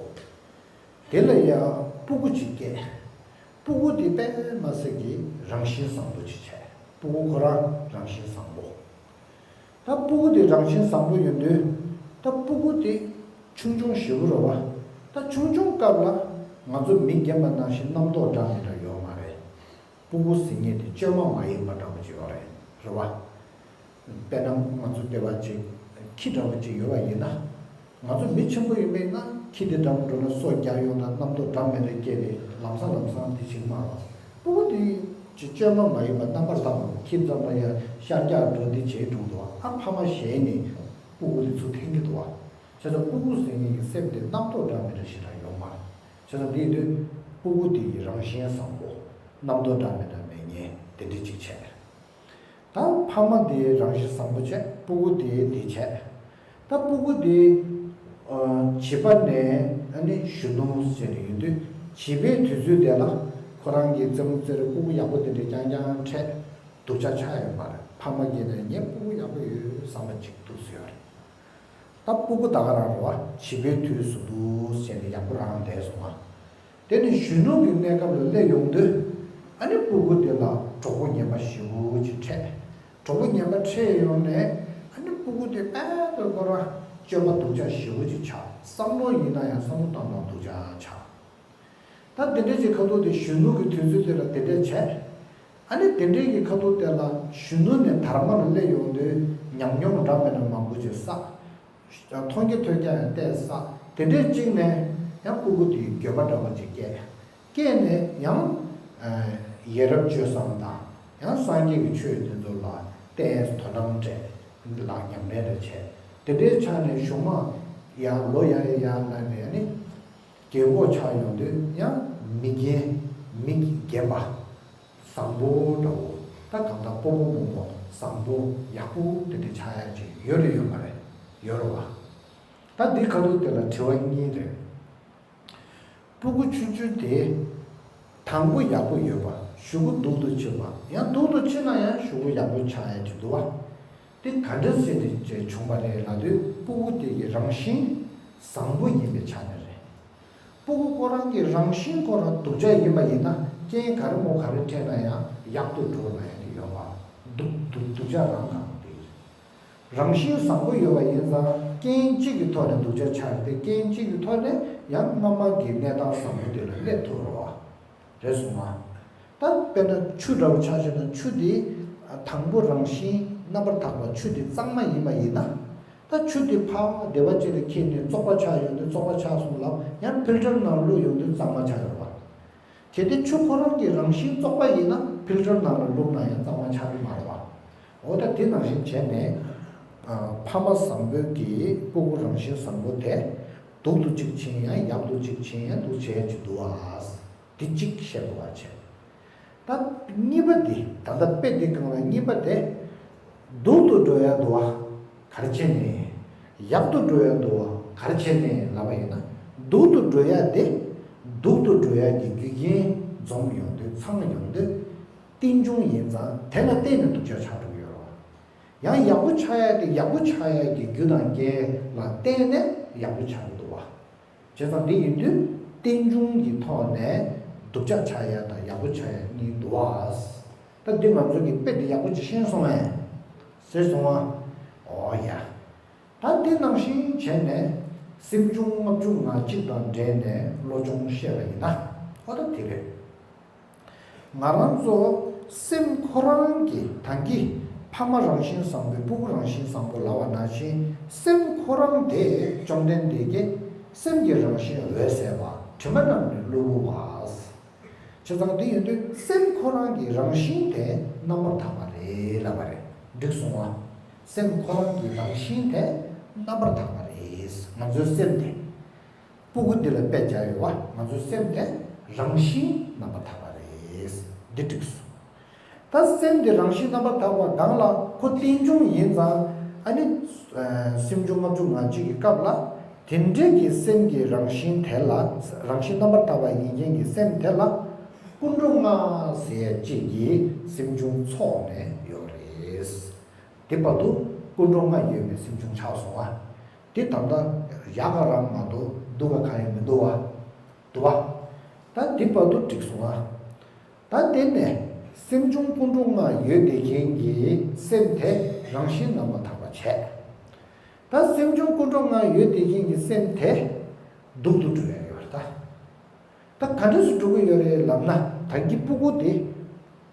དེ་ལ་ཡང་སྤུ་གུ་ཅིག་སྐྱེས། སྤུ་གུ་དེ་དཔེ་མ་སྲིད་ཀྱི་རང་བཞིན་བཟང་པོ་ཅིག་བྱས། སྤུ་གུ་ཁོ་རང་རང་བཞིན་བཟང་པོ། ད་སྤུ་གུ་དེ་རང་བཞིན་བཟང་པོ་ཡོང་དུས། ད་སྤུ་གུ་དེ་ཆུང་ཆུང་ཞེ་པོ་རེད་བ། ད་ཆུང་ཆུང་སྐབས་ལ་ང་ཚོ་མི་རྒན་པ་ནང་བཞིན་རྣམ་རྟོག་འདྲ་མི་འདྲ་ཡོད་མ་རེད། སྤུ་གུ་ཟེར་མཁན་དེ་བཅོས་མ་མ་ཡིན་པ་འདྲ་པོ་ཅིག་ཡོད་རེད། རེད་བ། དཔེར་ན་ང་ཚོ་སྡེ་བ་ཅིག་ཁྱི་འདྲ་པོ་ཅིག་ཡོད་པ་ཡིན་ན། ང་ཚོ་མི་ཆེན་པོ་ཡིན་པས་ན་ཁྱི་དེ་འདྲ་པོ་འགྲོ་ན་སོ་རྒྱག་ཡོང་དང་རྣམ་རྟོག་འདྲ་མི་འདྲ་སྐྱེས་ཏེ་ལམ་སང་ལམ་སང་དེ་བྱེད་ཀྱི་མ་རེད། སྤུ་གུ་དེ་ཅིག་བཅོས་མ་མ་ཡིན་པ་རྣམ་པར་དག་པ་ཁྱི་ཙམ་ལ་ཡང་ཤར་རྒྱག་འགྲོ་འདི་བྱེད་འགྲོ་འདུག་ཨ་ཕ་མ་གཞན་ནས་སྤུ་གུ་དེ་ཚུར་འཐེན་གྱི་འདུག་བ། བྱས་ཙང་སྤུ་གུ་ཟེར་མཁན་གྱི་སེམས་དེ་རྣམ་རྟོག་འདྲ་མི་འདྲ་ཞེ་དྲག་ཡོད་མ་རེད། བྱས་ཙང་འདི་ཡིན་དུས་སྤུ་གུ་དེ་ཡི་རང་བཞིན་བཟང་པོ། རྣམ་རྟོག་འདྲ་མི་འདྲ་མེད་མཁན་དེ་འདྲ་ཅིག་བྱས། ད་ཕ་མ་དེ་རང་བཞིན་བཟང་པོ་བྱས། སྤུ་གུ་དེ་དེ་བྱས། ད་སྤུ་གུ་དེ་ཨ་བྱིས་པ་ནས་ཨ་ནི་གཞོན་ནུ་ཟེར་ནས་ཡོང་དུས། བྱིས་པའི་དུས་ཚོད་དེ་ལ་ཁོ་རང་གི་རྩེད་མོ་རྩེ་རུ་སྤུ་གུ་ཡག་པོ་དེ་འདྲ་རྐྱང་རྐྱང་འཕྲད། སྡུག་ཅག་ཆགས་ཡོད་མ་རེད། ཕ་མ་གིས་ནས་ངའི་སྤུ་གུ་ཡག་པོ་ཡོད་བསམ་པ་ཅིག་འདུག་ཟེར་ཡོད་རེད། ད་སྤུ་གུ་ད་ག་རང་རེད་བ། བྱིས་པའི་དུས་སུ་འདུག་ཟེར་ནས་ཡག་པོ་རང་བསྡད་སོང་ང་། དེ་ནས་གཞོན་ནུ་གི་གནས་སྐབས་ལ་སླེབས་ཡོང་དུས། ཨ་ནི་སྤུ་གུ་དེ་ལ་གྲོགས་པོ་ངན་པ་ཞེ་པོ་ཅིག་འཕྲད། གྲོགས་པོ་ངན་པ་འཕྲད་ཡོང་ནས། ཨ་ནི་སྤུ་གུ་དེ་དཔེ་དཔེ་ཁོ་རང་སྤྱོད་པ་སྡུག་ཅག་ཞེ་པོ་ཅིག་ཆགས། བསམ་བློ་ཡིན་ན་ཡང་བསམ་བློ་གཏོང་སྟངས་སྡུག་ཅག་ཆགས། ད་དེ་འདྲ་ཅིག་ཁ་ཐུག་དེ་གཞོན་ནུ་གི་དུས་ཚོད་དེ་ལ་དེ་འདྲ་བྱས། ཨ་ནི་དེ་འདྲའི་གི་ཁ་ཐུག་དེ་ལ་གཞོན་ནུ་ནས་དར་མ་ལ་སླེབས་ཡོང་དུས་ཉམས་མྱོང་འདྲ་མི་འདྲ་མང་པོ་ཅིག་བསགས། མཐོང་རྒྱ་ཐོས་རྒྱ་ཡང་ཏོག་ཙམ་བསགས། དེ་འདྲའི་གཅིག་ནས་ཡང་སྤུ་གུ་དེའི་འགྱོད་པ་འདྲ་པོ་ཅིག་སྐྱེས། སྐྱེས་ནས་ཡང་ཡ་རབས་སྤྱོད་བཟང་དང་ཡང་སངས་རྒྱས་ཀྱི་ཆོས་དེ་ཚོ་ལ་ཏོག་ཙམ་དོ་སྣང་སྤྲད། ལགས་ཉམས་ལེན་རེ་བྱས། དེ་འདྲའི་ཆ་ནས་གཞུག་མ་ཡང་ལོ་ཡར་ཡར་ཡར་ལ་ནས་ནི། རྒན་གོག་ཆགས་ཡོང་དུས་ཡང་མི་རྒན། མི་རྒན་པ། བཟང་པོ་འདྲ་བོ། ད་གང་ལྟར་སྤོ་བོ་རྨོ་མོ་བཟང་པོ་ཡག་པོ་དེ་འདྲ་ཆགས་ཡ་ཅིག་ཡོད་རེད་ཡོད་མ་རེད། ཡོད་རེད་བ། ད་འདི་ཁ་ཐུག་དེ་ལ་དྲི་བ་གཉིས་རེད། སྤུ་གུ་ཆུང་ཆུང་དེ། དང་པོ་ཡག་པོ་ཡོད་པ། གཞུག་གུ་སྡུག་ཏུ་ཕྱིན་པ། ཡང་སྡུག་ཏུ་ཕྱིན་ན་ཡང་གཞུག་གུ་ཡག་པོ་ཆགས་ཡ་ཅིག་འདུག་བ། དེ་ག་འདྲ་སེ་དེ་བྱུང་བ་རེད་ལབ་དུས། སྤུ་གུ་དེ་གི་རང་བཞིན་བཟང་པོ་ཡིན་པའི་ཆ་ནས་རེད། སྤུ་གུ་ཁོ་རང་གི་རང་བཞིན་ཁོ་རང་སྡུག་ཅག་ཡིན་པ་ཡིན་ན། རྐྱེན་ག་རེ་མོ་ག་རེ་འཕྲད་ན་ཡང་ཡག་ཏུ་འགྲོ་ལབ་ཡ་དེ་ཡོད་པ། སྡུག་སྡུག་སྡུག་ཅག་རང་གང་དེ་རེད། རང་བཞིན་བཟང་པོ་ཡོད་པ་ཡིན་ཙང་རྐྱེན་གཅིག་གི་ཐོག་ནས་སྡུག་ཅག་ཆགས་ཏེ། རྐྱེན་གཅིག་གི་ཐོག་ནས་ཡང་སྔ་མ་གི་གནས་སྟངས་བཟང་པོ་དེ་ལ་སླེབས་ཐུབ་རེད་བ། རེད་སོང་ང་། ད་དཔེར་ན་ཆུ་འདྲ་བོ་ཆ་བཞག་ན། ཆུ་དེ་དང་པོ་རང་བཞིན་རྣམ་པར་དག་པ་ཆུ་དེ་གཙང་མ་ཡིན་པ་ཡིན་ན། ད་ཆུ་དེ་ཕར་སྡེ་བ་གཅིག་ལ་འཁྱེར་ནས་བཙོག་པ་ཆགས་ཡོང་དུས་བཙོག་པ་ཆགས་སོང་ལབ། ཡང་ཕིལ་ཊར་ནང་བླུགས་ཡོང་དུས་གཙང་མ་ཆགས་ཡོང་བ། གལ་ཏེ་ཆུ་ཁོ་རང་གི་རང་བཞིན་བཙོག་པ་ཡིན་ན། ཕིལ་ཊར་ནང་ལ་བླུགས་ན་ཡང་གཙང་མ་ཆགས་ཀྱི་མ་རེད་བ། འོ་ད་དེ་ནང་བཞིན་བྱས་ནས། ཨ་ཕ་མ་བཟང་པོའི་གི་སྤུ་གུ་རང་བཞིན་བཟང་པོ་དེ། སྡུག་ཏུ་གཅིག་ཕྱིན་ཡང་ཡག་ཏུ་གཅིག་ཕྱིན་ཡང་འདུག་བྱས་ཀྱི་འདུག་བ། དེ་གཅིག་བཤད་དགོས་པ་བྱས། ད་གཉིས་པ་དེ། ད་ལྟ་དཔེ་འདི་སྒང་ལ་གཉིས་པ་དེ། སྡུག་ཏུ་འགྲོ་ཡ་འདུག་བ། ག་རེ་བྱས་ནས། ཡག་ཏུ་འགྲོ་ཡ་འདུག་བ། ག་རེ་བྱས་ནས་ལབ་པ་ཡིན་ན། སྡུག་ཏུ་འགྲོ་ཡ་དེ། སྡུག་ཏུ་འགྲོ་ཡ་གི་རྒྱུ་རྐྱེན་འཛོམས་ཡོང་དུས། ཚང་ཡོང་དུས། རྟེན་འབྱུང་ཡིན་ཙང་དེ་ལ་བརྟེན་ནས་སྡུག་ཅག་ཆགས་འགྲོ་གི་ཡོད་རེད་བ། ཡང་ཡག་པོ་ཆགས་ཡ་དེ། ཡག་པོ་ཆགས་ཡ་གི་རྒྱུ་དང་རྐྱེན་ལ་བརྟེན་ནས་ཡག་པོ་ཆགས་ཀྱི་འདུག་བ། བྱས་ཙང་འདི་ཡིན་དུས་རྟེན་འབྱུང་གི་ཐོག་ནས་སྡུག་ཅག་ཆགས་ཡ་དང་ཡག་པོ་ཆགས་ཡ་གཉིས་འདུག་བ། ད་འདི་ང་ཚོ་གི་དཔེ་འདི་ཡག་པོ་ཅིག་ཤེས་སོང་ངས། ཟེར་སོང་ང་། འོ་ཡ། ད་འདི་ནང་བཞིན་བྱས་ནས་སེམས་བྱུང་ལྔ་བཅུ་ང་གཅིག་དང་འབྲེལ་ནས་བློ་སྦྱོང་བཤད་པ་ཡིན་ན། འོ་ད་དེ་རེད། ང་རང་ཚོ་སེམས་ཁོ་རང་གི། ད་གིན་ཕ་མ་རང་བཞིན་བཟང་པོས་སྤུ་གུ་རང་བཞིན་བཟང་པོ་ལབ་པ་ནང་བཞིན། སེམས་ཁོ་རང་དེ་བཅོམ་ལྡན་འདས་ཀྱིས་སེམས་ཀྱི་རང་བཞིན་འོད་གསལ་བ། དྲི་མ་རྣམས་ནི་གློ་བུར་བ། བྱས་ཙང་དེ་ཡིན་དུས་སེམས་ཁོ་རང་གི་རང་བཞིན་དེ་རྣམ་པར་དག་པ་རེད་ལབ་པ་རེད། འགྲིག་སོང་ང་། སེམས་ཁོ་རང་གི་རང་བཞིན་དེ་རྣམ་པར་དག་པ་རེད། ང་ཚོའི་སེམས་དེ། སྤུ་གུ་འདི་ལ་དཔེ་བྱས་ཡོད་པ། ང་ཚོའི་སེམས་དེ་རང་བཞིན་རྣམ་པར་དག་པ་རེད། འདི་འགྲིག་སོང་། ད་སེམས་འདི་རང་བཞིན་རྣམ་པར་དག་པ་སྒང་ལ་ཁོ་རྟེན་འབྱུང་ཡིན་ཙང་། ཨ་ནི་སེམས་བྱུང་ལྔ་བཅུ་ང་གཅིག་གི་སྐབས་ལ། དེ་འདྲའི་གི་སེམས་ཀྱི་རང་བཞིན་དེ་ལ། རང་བཞིན་རྣམ་པར་དག་པ་ཡིན་མཁན་གྱི་སེམས་དེ་ལ། ཀུན་འགྲོ་ལྔ་ཟེར་ཅིག་གི་སེམས་བྱུང་ཚོགས་ནས་ཡོད་རེད། དེ་བར་དུ་ཀུན་འགྲོ་ལྔ་ཡོད་པའི་སེམས་བྱུང་ཆགས་སོང་བ། དེ་ད་ལྟ་ཡག་ག་རང་མ་གཏོགས་སྡུག་ག་གང་ཡང་མི་འདུག་བ། འདུག་བ། ད་དེ་བར་དུ་འགྲིག་སོང་བ། ད་དེ་ནས་སེམས་བྱུང་ཀུན་འགྲོ་ལྔ་ཡོད་བསྡད་མཁན་གྱི་སེམས་དེ་རང་བཞིན་རྣམ་པར་དག་པ་བྱས། ད་སེམས་བྱུང་ཀུན་འགྲོ་ལྔ་ཡོད་བསྡད་མཁན་གྱི་སེམས་དེ་སྡུག་ཏུ་འགྲོ་ཡ་ཡོད་རེད་ད། ད་ག་འདྲས་སུ་འགྲོ་གི་ཡོད་རེད་ལབ་ན། ད་གིན་སྤུ་གུ་དེ་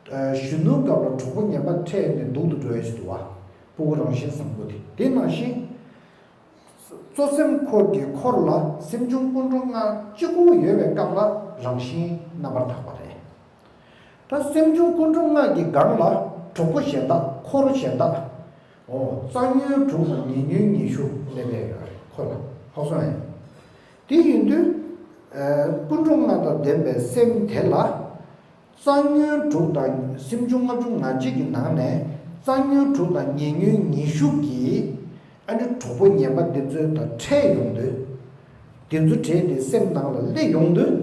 གཞོན་ནུའི་སྐབས་ལ་གྲོགས་པོ་ངན་པ་འཕྲད་ནས་སྡུག་ཏུ་འགྲོ་ཡ་ཞིག་འདུག་བ། སྤུ་གུ་རང་བཞིན་བཟང་པོ་དེ། དེ་ནང་བཞིན། གཙོ་སེམས་འཁོར་གྱི་འཁོར་ལ་སེམས་བྱུང་ཀུན་འགྲོ་ལྔ་གཅིག་པུ་ཡོད་པའི་སྐབས་ལ་རང་བཞིན་རྣམ་པར་དག་པ་རེད། ད་སེམས་བྱུང་ཀུན་འགྲོ་ལྔ་གི་སྒང་ལ་གྲོགས་པོ་གཞན་དག་འཁོར་གཞན་དག་འོ། རྩ་ཉོན་དྲུག་དང་ཉེ་ཉོན་ཉི་ཤུ་སླེབས་ཡོད་རེད་ཁོ་ལ། ཧ་གོ་སོང་ངས། དེ་ཡིན་དུས། ཀུན་འགྲོ་ལྔ་དང་ལྡན་པའི་སེམས་དེ་ལ། རྩ་ཉོན་དྲུག་དང་སེམས་བྱུང་ལྔ་བཅུ་ང་གཅིག་གི་ནང་ནས། རྩ་ཉོན་དྲུག་དང་ཉེ་ཉོན་ཉི་ཤུ་གིས། ཨ་ནི་གྲོགས་པོ་ངན་པ་འདི་ཚོ་དང་འཕྲད་ཡོང་དུས། དེ་ཚོ་བྲལ་ཏེ་སེམས་ནང་ལ་སླེབས་ཡོང་དུས།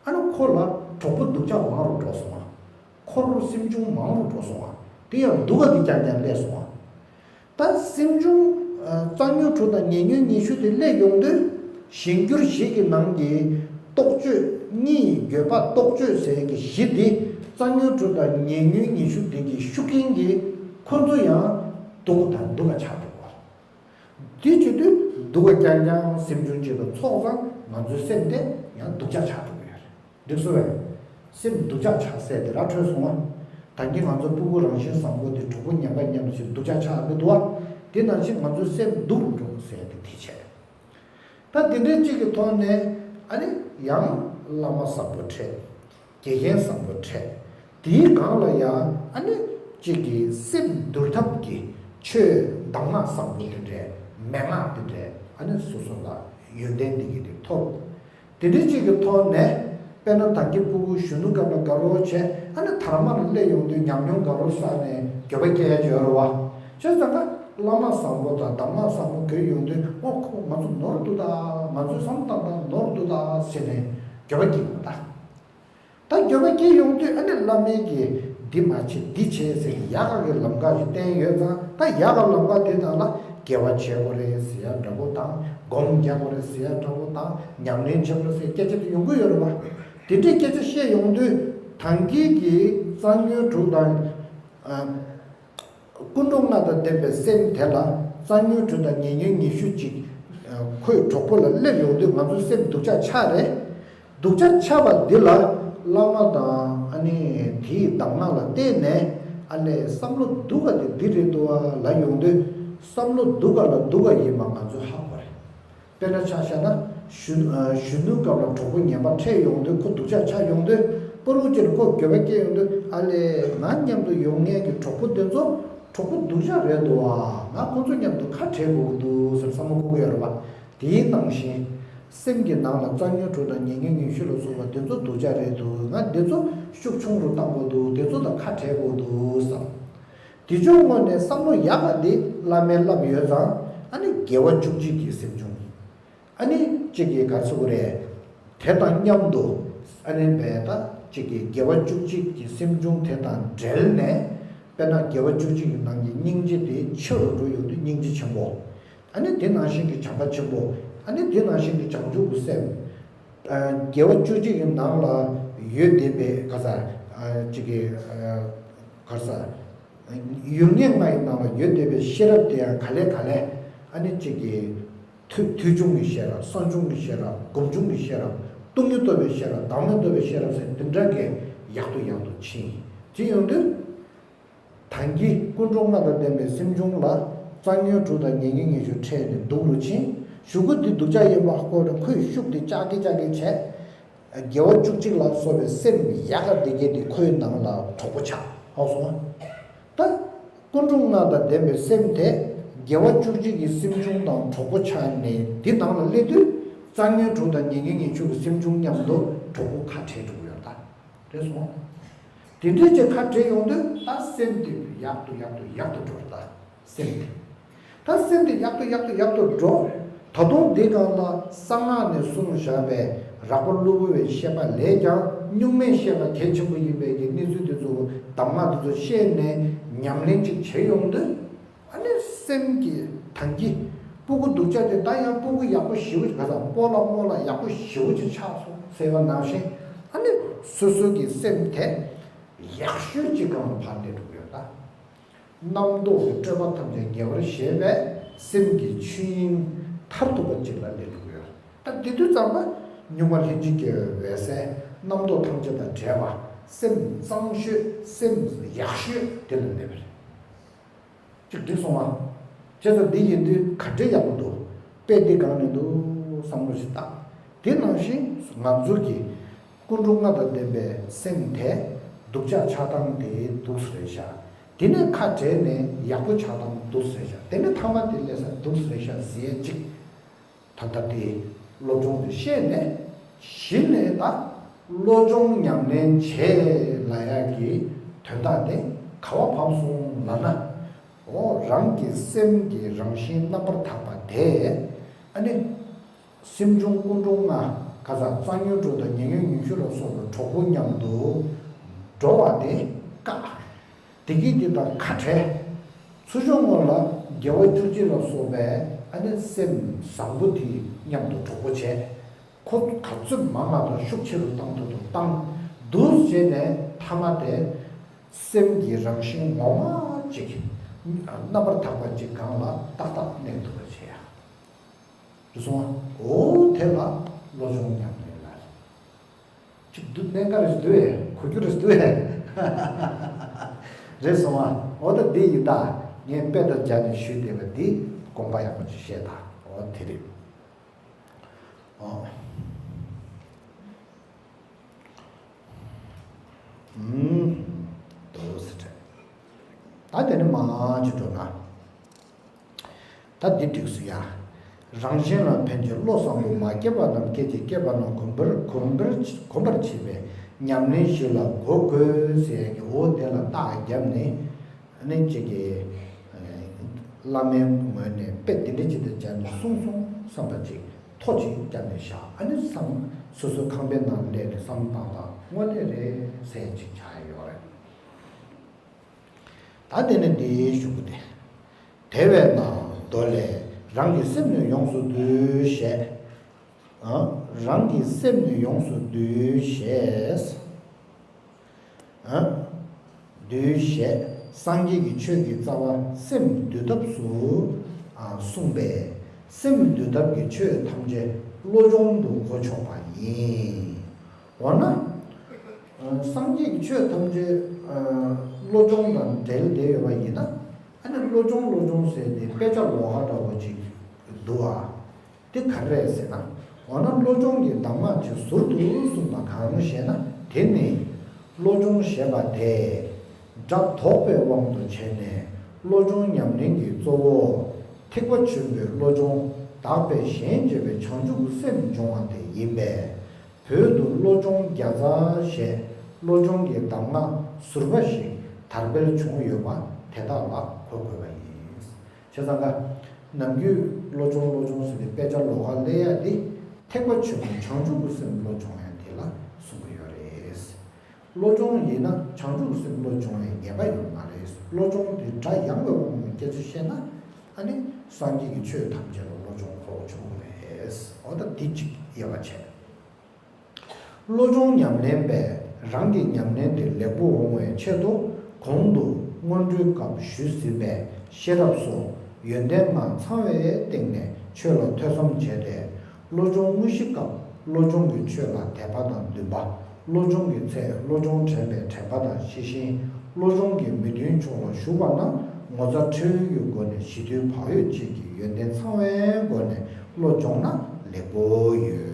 ཨ་ནི་ཁོ་ལ་གྲོགས་པོ་སྡུག་ཅག་མང་རུ་འགྲོ་སོང་བ། འཁོར་སེམས་བྱུང་མང་རུ་འགྲོ་སོང་བ། དེ་ཡང་སྡུག་ག་གི་རྐྱང་རྐྱང་སླེབས་སོང་བ། ད་སེམས་བྱུང་། རྩ་ཉོན་དྲུག་དང་ཉེ་ཉོན་ཉི་ཤུ་དེ་སླེབས་ཡོང་དུས། གཞན་འགྱུར་བཞི་གི་ནང་གི་རྟོག་དཔྱོད་གཉིས་ཡི་འགྱོད་པ་རྟོག་དཔྱོད་ཟེར་གྱི་བཞི་དེ། རྩ་ཉོན་དྲུག་དང་ཉེ་ཉོན་ཉི་ཤུ་དེ་གི་ཤུགས་རྐྱེན་གྱིས་ཁོ་ཚོ་ཡང་སྡུག་དང་སྡུག་ག་ཆགས་འགྲོ་བ། དེ་བྱེད་དུས་སྡུག་ག་རྐྱང་རྐྱང་སེམས་བྱུང་གཅིག་ལ་ཚོགས་ཙང་ང་ཚོའི་སེམས་དེ་ཡང་སྡུག་ཅག་ཆགས་འགྲོ་གི་ཡོད་རེད། འགྲིག་སོང་བས། སེམས་སྡུག་ཅག་ཆགས་ཟེར་དེ་ར་འཕྲོད་སོང་བ། ད་གིན་ང་ཚོ་སྤུ་གུ་རང་བཞིན་བཟང་པོ་དེ་གྲོགས་པོ་ངན་པ་མཉམ་དུ་ཞིག་སྡུག་ཅག་ཆགས་མི་འདུག་བ། དེ་ནང་བཞིན་ང་ཚོའི་སེམས་སྡུག་རུ་འགྲོ་ཟེར་དེ་དེ་བྱས། ད་དེ་འདྲའི་གཅིག་གི་ཐོག་ནས། ཨ་ནི་ཡང་བླ་མ་བཟང་པོ་འཕྲད། དགེ་རྒན་བཟང་པོ་འཕྲད། དེའི་སྒང་ལ་ཡང་ཨ་ནི་གཅིག་གི་སེམས་འདུལ་ཐབས་ཀྱི་ཆོས་གདམས་ངག་བཟང་པོ་དེ་འདྲའི་མན་ངག་དེ་འདྲའི་ཨ་ནི་སོ་སོ་ལ་ཡོན་ཏན་དེ་གི་དེ་ཐོབ། དེ་འདྲའི་གཅིག་གི་ཐོག་ནས། དཔེར་ན་ད་གིན་སྤུ་གུ་གཞོན་ནུ་སྐབས་ལ་དགའ་རོགས་བྱས། ཨ་ནི་དར་མ་ལ་སླེབས་ཡོང་དུས་ཉམས་མྱོང་དགའ་རོགས་བསགས་ནས་འགྱོད་པ་སྐྱེ་ཡ་ཅིག་ཡོད་རེད་བ། བྱས་ཙང་ཀ་བླ་མ་བཟང་པོ་དང་གདམས་ངག་བཟང་པོ་གྱོན་ཡོང་དུས། ཨོ་ཁོ་ང་ཚོ་ནོར་འདུག་ད། ང་ཚོའི་བསམ་བློ་བཏང་སྟངས་ནོར་འདུག་ད་ཟེར་ནས་འགྱོད་པ་སྐྱེ་ཡོང་ད། ད་འགྱོད་པ་སྐྱེ་ཡོང་དུས་ཨ་ནི་བླ་མས་ཀྱིས་འདི་མ་བྱེད་འདི་བྱེད་ཟེར་ནས་ཡག་ག་གི་ལམ་ཁ་ཞིག་བསྟན་ཡོད་ཙང་། ད་ཡག་ག་ལམ་ཁ་དེ་ནང་ལ་དགེ་བ་བྱེད་དགོས་རེད་ཟེར་ཡ་འདྲ་པོ་དང་། སྒོམ་རྒྱག་དགོས་རེད་ཟེར་ཡ་འདྲ་པོ་དང་། ཉམས་ལེན་བྱེད་དགོས་རེད་ཟེར་སྐད་ཆ་དེ་ཡོང་གི་ཡོད་རེད་བ། དེ་འདྲའི་སྐད་ཆ་བཤད་ཡོང་དུས། ད་གིན་གྱི་རྩ་ཉོན་དྲུག་དང་། ཨ། ཀུན་འགྲོ་ལྔ་དང་ལྡན་པའི་སེམས་དེ་ལ་རྩ་ཉོན་དྲུག་དང་ཉེ་ཉོན་ཉི་ཤུ་ཅིག་ཁོའི་གྲོགས་པོ་ལ་སླེབས་ཡོང་དུས་ང་ཚོའི་སེམས་སྡུག་ཅག་ཆགས་རེད། སྡུག་ཅག་ཆགས་པ་འདི་ལ་བླ་མ་དང་ཨ་ནི་དེའི་གདམས་ངག་ལ་བརྟེན་ནས། ཨ་ལས་བསམ་བློ་སྡུག་ག་དེ་འདི་རེད་འདུག་ཨ་ལབ་ཡོང་དུས། བསམ་བློ་སྡུག་ག་ལ་སྡུག་ག་ཡིན་པ་ང་ཚོས་ཧ་གོ་རེད། དཔེར་ན་ཆ་བཞག་ན། གཞོན་གཞོན་ནུའི་སྐབས་ལ་གྲོགས་པོ་ངན་པ་འཕྲད་ཡོང་དུས། ཁོ་སྡུག་ཅག་ཆགས་ཡོང་དུས། པུ་རུ་ཅིག་ལ་ཁོ་འགྱོད་པ་སྐྱེ་ཡོང་དུས། ཨ་ལས་ང་མཉམ་དུ་ཡོང་མཁན་གྱི་གྲོགས་པོ་དེ་ཚོ་གྲོགས་པོ་སྡུག་ཅག་རེད་འདུག་ཨ། ང་ཁོ་ཚོ་མཉམ་དུ་ཁ་བྲལ་དགོས་ཀྱི་འདུག་ཟེར་བསམ་བློ་འཁོར་གྱི་ཡོད་རེད་པ། དེའི་ནང་བཞིན། སེམས་ཀྱི་ནང་ལ་རྩ་ཉོན་དྲུག་དང་ཉེ་ཉོན་ཉི་ཤུ་ལ་སོགས་པ་དེ་ཚོ་སྡུག་ཅག་རེད་འདུག་ང་འདི་ཚོ་ཤུགས་ཆུང་རུ་བཏང་དགོས་འདུག་དེ་ཚོ་དང་ཁ་བྲལ་དགོས་འདུག་བསམ། དེ་ཚོའི་སྔོན་ནས་བསམ་བློ་ཡག་ག་འདི་བླ་མས་བསླབས་ཡོད་ཙང་། ཨ་ནི་དགེ་བ་བཅུ་གཅིག་གི་སེམས་བྱུང་། ཨ་ནི་གཅིག་གིས་ག་རེ་ཟེར་དགོས་རེད། དེ་དང་མཉམ་དུ། ཨ་ནི་བས་ད་གཅིག་གིས་དགེ་བ་བཅུ་གཅིག་གི་སེམས་བྱུང་དེ་དང་འབྲེལ་ནས། དཔེར་ན་དགེ་བ་བཅུ་གཅིག་གི་ནང་གི་སྙིང་རྗེ་དེ་ཆེ་རུ་འགྲོ་ཡོང་དུས་སྙིང་རྗེ་ཆེན་པོ། ཨ་ནི་དེ་ནང་བཞིན་གྱི་བྱམས་པ་ཆེན་པོ། ཨ་ནི་དེ་ནང་བཞིན་གྱི་བྱང་ཆུབ་ཀྱི་སེམས། ཨ། དགེ་བ་བཅུ་གཅིག་གི་ནང་ལ་ཡོད་བསྡད་པའི་ག་ས། ཨ། གཅིག་གི། ཨ། ག་ས། ཡུལ་ངེས་ལྔ་ཡི་ནང་ལ་ཡོད་བསྡད་པའི་ཤེས་རབ་དེ་ཡང་ག་ལེ་ག་ལེ། ཨ་ནི་གཅིག་གི། ཐོས་ཐོས་བྱུང་གི་ཤེས་རབ། གསུང་བྱུང་གི་ཤེས་རབ། སྒོམ་བྱུང་གི་ཤེས་རབ། སྟོང་ཉིད་རྟོགས་པའི་ཤེས་རབ། བདག་མེད་རྟོགས་པའི་ཤེས་རབ་ཟེར་དེ་འདྲ་གི་ཡག་ཏུ་ཡག་ཏུ་ཕྱིན། དེ་ཡོང་དུས། ད་གིན་ཀུན་འགྲོ་ལྔ་དང་ལྡན་པའི་སེམས་བྱུང་ལ་རྩ་ཉོན་དྲུག་དང་ཉེ་ཉོན་ཉི་ཤུ་འཕྲད་ནས་སྡུག་རུ་ཕྱིན། གཞུག་གུ་འདི་སྡུག་ཅག་ཡིན་པ་ཁོ་ནས་ཁོས་ཤུགས་དེ་བཅག་གི་བཅག་གི་བྱས། དགེ་བ་བཅུ་གཅིག་ལ་སོགས་པའི་སེམས་ཡག་ག་བསྡད་མཁན་དེ་ཁོའི་ནང་ལ་གྲོགས་པོ་ཆགས། ཧ་གོ་སོང་ང་། ད་ ཀུན་འགྲོ་ལྔ་དང་ལྡན་པའི་སེམས་དེ་དགེ་བ་བཅུ་གཅིག་གི་སེམས་བྱུང་དང་གྲོགས་པོ་ཆགས་ནས་འདི་ནང་ལ་སླེབས་དུས་རྩ་ལྔའི་དྲུག་དང་ཉེར་ལྔའི་ཉེར་གཅིག་གི་སེམས་བྱུང་མཉམ་དུ་གྲོགས་པོ་ཁ་བྲལ་འགྲོ་གི་ཡོད་ད། རེད་སོང་། དེ་འདྲའི་ཅིག་ཁ་བྲལ་ཡོང་དུས་ད་སེམས་དེ་ཡག་ཏུ་ཡག་ཏུ་ཡག་ཏུ་འགྲོ་རེད་ད། སེམས་དེ། ད་སེམས་དེ་ཡག་ཏུ་ཡག་ཏུ་ཡག་ཏུ་འགྲོ། ད་དུང་འདི་སྒང་ལ་གསང་སྔགས་ནས་གསུངས་བཞག་པའི་རགས་པ་གློ་བུར་བའི་ཤེས་པ་ལས་ཀྱང་གཉུག་མའི་ཤེས་པ་གལ་ཆེན་པོ་ཡིན་པའི་གི་གནས་ཚུལ་དེ་ཚོ་གདམས་ངག་དེ་ཚོ་ཤེས་ནས་ཉམས་ལེན་ཅིག་བྱེད་ཡོང་དུས། ཨ་ནི་སེམས་ཀྱི་དང་གི་སྤུ་གུ་སྡུག་ཅག་དེ་ད་ཡང་སྤུ་གུ་ཡག་པོ་ཞེ་པོ་ཅིག་ག་ས་སྤོ་ལ་རྨོ་ལ་ཡག་པོ་ཞེ་པོ་ཅིག་ཆགས་སོང་ཟེར་བ་ནང་བཞིན། ཨ་ནི་སོ་སོ་གི་སེམས་དེ་ཡག་ཤོས་ཅིག་སྒང་ལ་ཕར་སླེབས་འགྲོ་གི་ཡོད་ད། རྣམ་རྟོག་གི་སྤྲོས་པ་ཐམས་ཅད་ཉེ་བར་ཞི་བའི་སེམས་ཀྱི་ཆོས་དབྱིངས་མཐར་ཐུག་པ་ཅིག་ལ་སླེབས་འགྲོ་གི་ཡོད། ད་དེ་དུས་ཙམ་པ་གཉུག་མ་ལྷན་ཅིག་སྐྱེས་པའི་འོད་གསལ་རྣམ་རྟོག་ཐམས་ཅད་དང་བྲལ་བ། སེམས་གཙང་ཤོས་སེམས་ཡག་ཤོས་དེ་ལ་སླེབས་པ་རེད། ཅིག་འགྲིག་སོང་ང་། བྱས་ཙང་འདི་ཡིན་དུས་ག་འདྲའི་ཡག་པོ་འདུག་དཔེ་འདི་གང་ནས་འདུག་བསམ་བློ་ཞིག་བཏང་། དེ་ནང་བཞིན་ང་ཚོ་གི་ཀུན་འགྲོ་ལྔ་དང་ལྡན་པའི་སེམས་དེ་སྡུག་ཅག་ཆགས་སྟངས་དེ་འདུག་སེ་རེད་ཤག་དེ་ནས་ཁ་བྲལ་ནས་ཡག་པོ་ཆགས་སྟངས་འདུག་སེ་རེད་ཤག་དེ་ནས་ཐ་མ་དེ་སླེབས་ས་འདུག་སེ་རེད་ཤག་ཟེར་ཅིག་ད་ལྟ་དེ་བློ་སྦྱོང་དེ་ཤེས་ནས་གཞི་ནས་ད་བློ་སྦྱོང་ཉམས་ལེན་བྱེད་ལབ་ཡག་གི་དོན་དག་དེ་ག་བ་བབས་སོང་ལབ་ན། འོ་རང་གི་སེམས་ཀྱི་རང་བཞིན་རྣམ་པར་དག་པ་དེ་ཨ་ནི་སེམས་བྱུང་ཀུན་འགྲོ་ལྔ་ག་ས་གཙང་ཉུང་དྲུག་དང་ཉེ་ཉོན་ཉི་ཤུ་ལ་སོགས་པའི་གྲོགས་པོ་མཉམ་དུ་འགྲོ་བ་དེ་བཀག་དེ་གིས་འདི་དང་ཁ་བྲལ། ཚུར་ཕྱོགས་སྔོན་ལ་དགེ་བ་བཅུ་གཅིག་ལ་སོགས་པའི་ཨ་ནི་སེམས་བཟང་པོ་དེ་མཉམ་དུ་གྲོགས་པོ་བྱས། ཁོ་ག་ཚོད་མང་བ་དང་ཤུགས་ཆེ་རུ་བཏང་ཐུབ་ཐུབ་བཏང་། འདུག་བྱས་ནས་ཐ་མ་དེ་སེམས་ཀྱི་རང་བཞིན་ངོ་མ་ཅིག་རྣམ་པར་དག་པ་ཅིག་སྒང་ལ་ཏག་ཏག་གནས་ཐུབ་པ་བྱེད་ཡ། རེད་སོང་ཨ། འོ་དེ་ལ་བློ་སྦྱོང་ཉམས་ལེན་ལ་རེད། ཅིག་འདུག་གནད་འགག་རེད་འདུག་ཨེ། གོ་རྒྱུ་རེད་འདུག་ཨེ། རེད་སོང་ཨ། འོ་ད་འདི་ཡིན་ད། ངས་དཔེ་དང་སྦྱར་ནས་ཞུས་བསྡད་པ་འདི་དགོངས་པ་ཡག་པོ་ཅིག་བཞེས་དང་། འོ་དེ་རེད། འོ། ཨུམ། འདུག་སེ་དྲན། ད་དེ་ནི་མ་ཅིག་འགྲོ་ན། ད་འདི་འགྲིགས་སོ་ཡ། རང་གཞན་ལ་ཕན་ཕྱིར་བློ་བཟང་པོ་མ་སྐྱེས་པ་རྣམས་སྐྱེད་ཅིང་སྐྱེས་པ་རྣམས་གོམས་པར་གོམས་པར་གོམས་པར་བྱེད་པའི་ཉམས་ལེན་ཞིག་ལ་གོ་དགོས་ཟེར་ཡ་གི་འོ་དེ་ལ་རྟགས་བརྒྱབ་ནས་ནི་གཅིག་གིས་བླ་མའི་ངོས་ནས་དཔེ་དེ་འདྲ་ཅིག་དང་སྦྱར་ནས་གསུངས་སོང་བསམ་པ་ཅིག་ཐོ་ཅིག་བརྒྱབ་ནས་བཞག་ཨ་ནི་བསམ་སོ་སོའི་ཁང་པའི་ནང་སླེབས་ནས་བསམ་བློ་བཏང་དང་དངོས་གནས་རེད་ཟེར་ཅིག་ཆགས་ཡོད་རེད། ད་དེ་ནི་འདིའི་གཞུག་གུ་སྟེ། དེ་བས་ན་མདོ་ལས། རང་གི་སེམས་ནི་ཡོངས་སུ་འདུལ་ཞེས། ཨ། རང་གི་སེམས་ནི་ཡོངས་སུ་འདུལ་ཞེས། ཨ། འདུལ་ཞེས་སངས་རྒྱས་ཀྱི་ཆོས་ཀྱི་རྩ་བ་སེམས་འདུལ་ཐབས་སུ། ཨ། གསུངས་པས་སེམས་འདུལ་ཐབས་ཀྱི་ཆོས་ཐམས་ཅད་བློ་སྦྱོང་དུ་གོ་ཆོག་པ་ཡིན། འོ་ན། ཨ། སངས་རྒྱས་ཀྱི་ཆོས་ཐམས་ཅད། ཨ། བློ་སྦྱོང་དང་འབྲེལ་བསྡད་ཡོད་པ་ཡིན་ན། ཨ་ནི་བློ་སྦྱོང་བློ་སྦྱོང་ཟེར་ཏེ་དཔེ་ཆ་ལོགས་ཀ་འདྲ་བོ་ཅིག་འདུག་ཨ། དེ་ག་རེ་རེད་ཟེར་ན། འོ་ན་བློ་སྦྱོང་གི་གདམས་ངག་ཅིག་ཟུར་དུ་གསུངས་པ་གང་ཞེ་ན། དེ་ནི་བློ་སྦྱོང་ཞེས་པ་དེ་སྒྲ་དོག་པའི་དབང་དུ་བྱས་ནས་བློ་སྦྱོང་ཉམས་ལེན་གྱི་གཙོ་བོ་ཐེག་པ་ཆེན་པོའི་བློ་སྦྱོང་དག་པས་གཞན་གཅེས་པའི་བྱང་ཆུབ་ཀྱི་སེམས་སྦྱོང་བ་དེ་ཡིན་པས། བོད་དུ་བློ་སྦྱོང་བརྒྱ་རྩ་ཞེས་བློ་སྦྱོང་གི་གདམས་ངག་ཟུར་པ་ཞིག་དར་སྤེལ་བྱུང་ཡོད་པ་དེ་དག་ལ་གོ་དགོས་པ་ཡིན། བྱས་ཙང་ཀ། ནམ་རྒྱུན་བློ་སྦྱོང་བློ་སྦྱོང་ཟེར་ཏེ་དཔེ་ཆ་ལོགས་ཀ་ལས་ཡ་དེ་ཐེག་པ་ཆེན་པོའི་བྱང་ཆུབ་ཀྱི་སེམས་བློ་སྦྱོང་ཡ་དེ་ལ་གསུང་གི་ཡོད་རེད། བློ་སྦྱོང་ཡིན་ན་བྱང་ཆུབ་ཀྱི་སེམས་བློ་སྦྱོང་ཡ་ངེས་པ་ཡོད་མ་རེད། བློ་སྦྱོང་དེ་སྒྲ་ཡངས་པའི་དབང་གིས་སྐད་ཆ་བཤད་ན་ཨ་ནི་སངས་རྒྱས་ཀྱི་ཆོས་ཐམས་ཅད་ལ་བློ་སྦྱོང་གོ་ཆོག་གི་རེད། འོ་ད་དེ་གཅིག་དབྱེ་བ་ཕྱེ། བློ་སྦྱོང་ཉམས་ལེན་པས་རང་གི་ཉམས་ལེན་དེ་ལེགས་པོ་འོང་བའི་ཆེད་དུ་གོང་དུ་སྔོན་འགྲོའི་སྐབས་ཞུས་ཟིན་པའི་ཤེས་རབ་སོགས་ཡོན་ཏན་ལྔ་ཚང་བའི་སྟེང་ནས་ཆོས་ལ་ཐོས་བསམ་བྱས་ཏེ། བློ་སྦྱོང་དངོས་གཞིའི་སྐབས་བློ་སྦྱོང་གི་ཆོས་ལ་དད་པ་དང་འདུན་པ། བློ་སྦྱོང་གི་ཚེ་བློ་སྦྱོང་དྲན་པའི་དྲན་པ་དང་ཤེས་བཞིན། བློ་སྦྱོང་གི་མི་མཐུན་ཕྱོགས་ལ་ཞུགས་པ་ན་ངོ་མཚར་ཕྲན་བུའི་སྒོ་ནས་ཞི་དུལ་བག་ཡོད་བཅས་ཀྱི་ཡོན་ཏན་ཚང་བའི་སྒོ་ནས་བློ་སྦྱོང་ན་ལེགས་པོ་ཡོད།